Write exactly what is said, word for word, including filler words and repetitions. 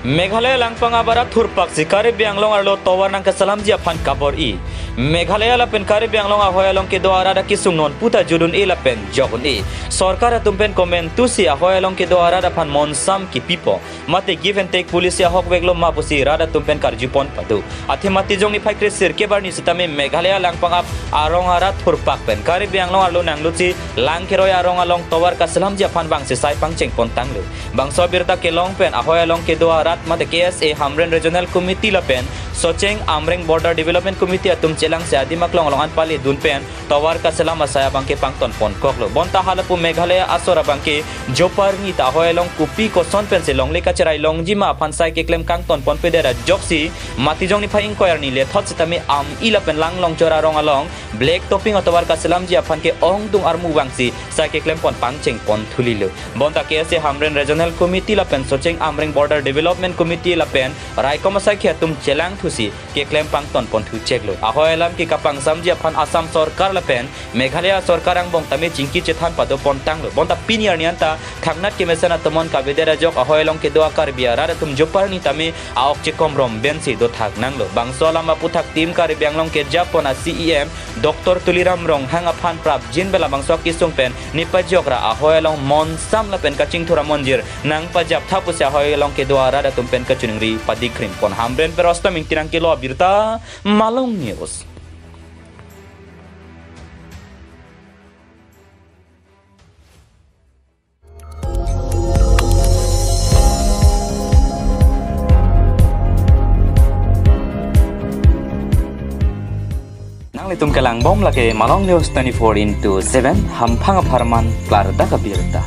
Meghalaya langpang arat thurpaksi Karbi Anglong arlo tovar nangkaselamji aphan kabor-i. Meghalaya lapen Karbi Anglong ahoi along kedo arat akesung non puta judun-e lapen jokun-e. Sorkar atum pen komentusi ahoi along kedo arat aphan monsam kipipo, mate give and take policy ahokveklo ma pusi rat atum pen karjupon pado. Athe Matijong niphai kresirkep arni sitame Meghalaya langpang ap arong arat thurpak pen Karbi Anglong arlo nanglutsi Langkeroi arong along tovar kaselamji aphan bangsi sai pangchengpon tanglo. Bangso abirta kelong pen ahoi along kedo arat mate K S A Hamren Regional Committee lapen Socheng Amreng Border Development Committee atum chelangsi adim aklong along an pale dun pen tovar kaselam asai abangke pangtonponkoklo. Bonta halapu Meghalaya asor abangke joparni ta ahoi along kopi koson pensi longle kacherai longji ma aphan sai keklem kangtonponpedet ajoksi Matijong niphai ingkoi arni lethot sitame am-i lapen Langlongchor arong along black topping atovar kaselamji aphan ke-ongdung armu vangsi sai keklempon pangchengpon thulilo. Bonta K S A Hamren Regional Committee lapen Socheng Amreng Border Development Committee lapen raikom asaikhi atum chelangthusi keklem pangtonpon thucheklo. Ahoi alam ke kapangsamji aphan Assam sorkar lapen Meghalaya sorkar angbong tame chingki chethan padopon tanglo. Bonta pini arni anta thangnat kemesen atomon kavedet ajok ahoi along kedo a-Karbi arat atum joparni tame a-ok chekomrom bensi dothak nanglo. Bangso alam aputhak team Karbi Anglong kejapon a-C E M Doctor Tuliram Ronghang aphan prapjin pen labangso akesung pen nepajokra ahoi along monsam lapen kachingthur amonjir nangpajaptha pusi ahoi along kedo arat atum pen kachiningri padikrimpon. Hamren pen Rostam Ingti nangkelo abirta, Malong News. Nanglitum kelangbom lake Malong News twenty-four into seven, hamphang apharman klardak abirta.